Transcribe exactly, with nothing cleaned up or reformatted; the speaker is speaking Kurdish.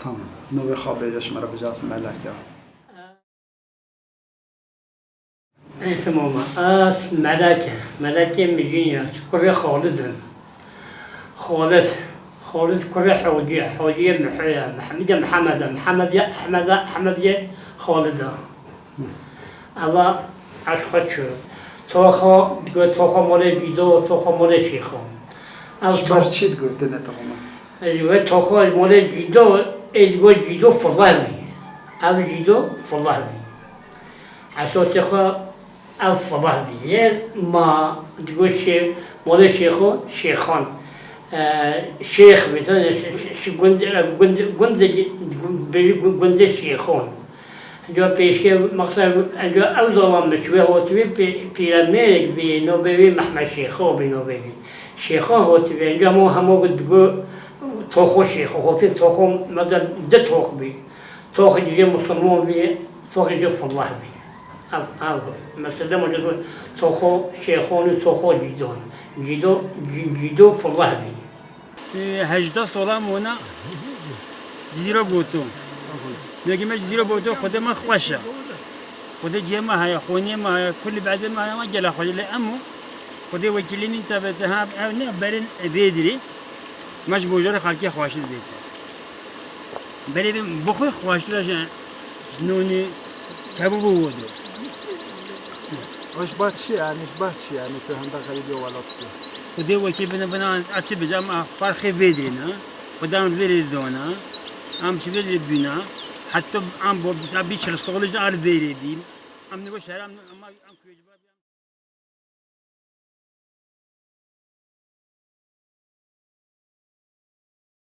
Tamam. Navê xwe bêje, ji me re bêje, ez Melek e. Ey Simama, ez Melek e. Melekê Mijîn ya, kurê Xalid im. Xalid, Xalid kurê Hacî ye, Hacî yê Miho ye, Mehmûd yê Mihemed e, Mihemed yê Ehmed e, Ehmed yê Xalid e. Eva eşq xwe çû. Toxo, digot toxo molê Cîdo, toxo molê Şêxo. Ev Ji ber çi digot dine toxo me? Ji we toxo molê Cîdo, ê digot Cîdo Fileh bî. Ev Cîdo Fileh bî. Esasê xwe ev Fileh bî. Yê ma digot şê, molê Şêxo, Şêxan. E, Şêx bî, sen şi, şi, şi gund, e, gund, gund, bêjî gundê Şêxon. Enca pêşiya mexsed enca ew zalam bi çi wê hotibî pî- pîremêrek bî, nobê wî Mehmed Şêxo bî nobê wî. Şêxo hotibî, enca hemo hemo digo toxo Şêxo, hotibî toxo mesela di tox bî. Toxê cî musulman bî, toxê cî fillah bî. Ev, ev, mesela ma cî toxo Şêxon û toxo Cîdon. Cîdo, cî- cîdo fillah bî. Hejda solan mona Cizîra Boto. Mekî me Cizîra Boto, Xwedê me xweş e. Xwedê cihê me heye, xoniyê me heye, kulî behdê me heye, me gela xweş e. Lê emo Xwedê wekîlê nîn tabe te ha ev ne berên vê dirê. Me ji bojara xelkê xweştir bête. Berê vê bixwe xweştir e ji nûnî kebûbû wodro. Eş bar çi yani, eş bar çi yani, tu henda xerîbiya welat ki. Xwedê wekî bine bina a çi bicam a farxê vê dê ne. Xwedê em vê rê dona. Em ji vê rê bîna. Heta em bo bisa bî çil solî ji ar vê rê bîn. Em nigo şehra em, em, em